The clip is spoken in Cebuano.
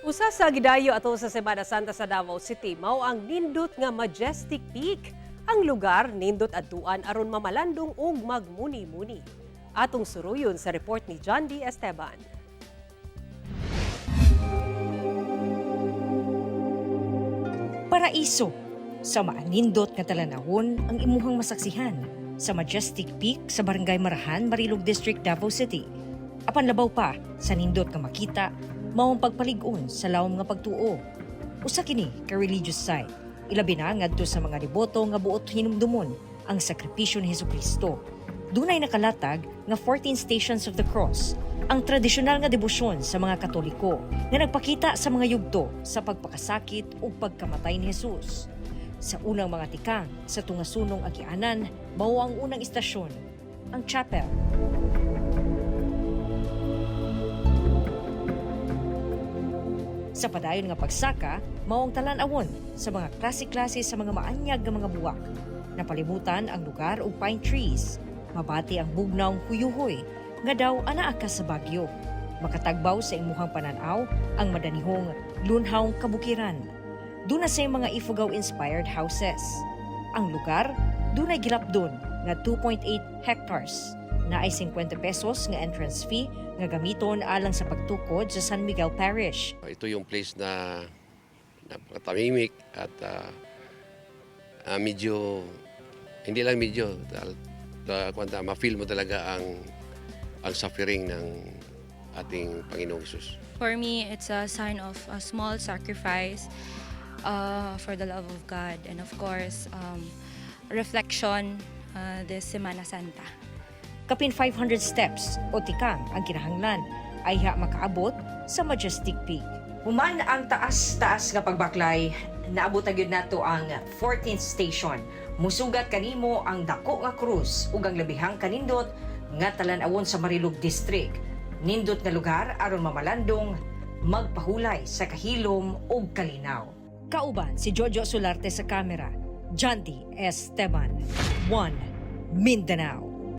Usa sa gidayo ato sa Semana Santa sa Davao City mao ang nindot nga Majestic Peak. Ang lugar nindot adtuan aron mamalandong ug magmuni-muni. Atong suruyon sa report ni John D. Esteban. Paraiso sa maanindot nga talanawon ang imuhang masaksihan sa Majestic Peak sa Barangay Marahan, Marilog District, Davao City. Apan labaw pa sa nindot nga makita mao ang pagpalig-on sa lawom nga pagtuo. Usa kini ka religious site. Ilabi na ngadto sa mga deboto nga buot hinumdumon ang sakripisyo ni Hesukristo. Dunay nakalatag nga 14 Stations of the Cross, ang tradisyonal nga debosyon sa mga Katoliko nga nagpakita sa mga yugto sa pagpakasakit ug pagkamatay ni Jesus. Sa unang mga tikang sa tungasunong agianan, mao ang unang istasyon, ang chapel. Sa padayon nga pagsaka, mao ang talan-awon sa mga klase-klase sa mga maanyag nga mga buwak. Napalibutan ang lugar og pine trees. Mabati ang bugnawng huyuhoy nga daw anaa ka sa Baguio. Makatagbaw sa imuhang pananaw ang madanihong lunhawng kabukiran. Duna say mga Ifugao-inspired houses. Ang lugar, dunay gilapdon nga 2.8 hectares na ay 50 pesos nga entrance fee nga gamiton alang sa pagtukod sa San Miguel Parish. Ito yung place na napakatamimik at medyo, hindi lang medyo, kwanta, ma-feel mo talaga ang suffering ng ating Panginoong Jesus. For me, it's a sign of a small sacrifice for the love of God and, of course, reflection this Semana Santa. Kapin 500 steps o tikang ang kinahanglan ayha makaabot sa Majestic Peak. Human ang taas-taas nga pagbaklay, naabot na gyud nato ang 14th station. Musugat kanimo ang dako nga krus ug ang labihang kanindot nga talan-awon sa Marilog District. Nindot nga lugar aron mamalandong, magpahulay sa kahilom ug kalinaw. Kauban si Jojo Solarte sa kamera, Jandy Esteban, 1 Mindanao.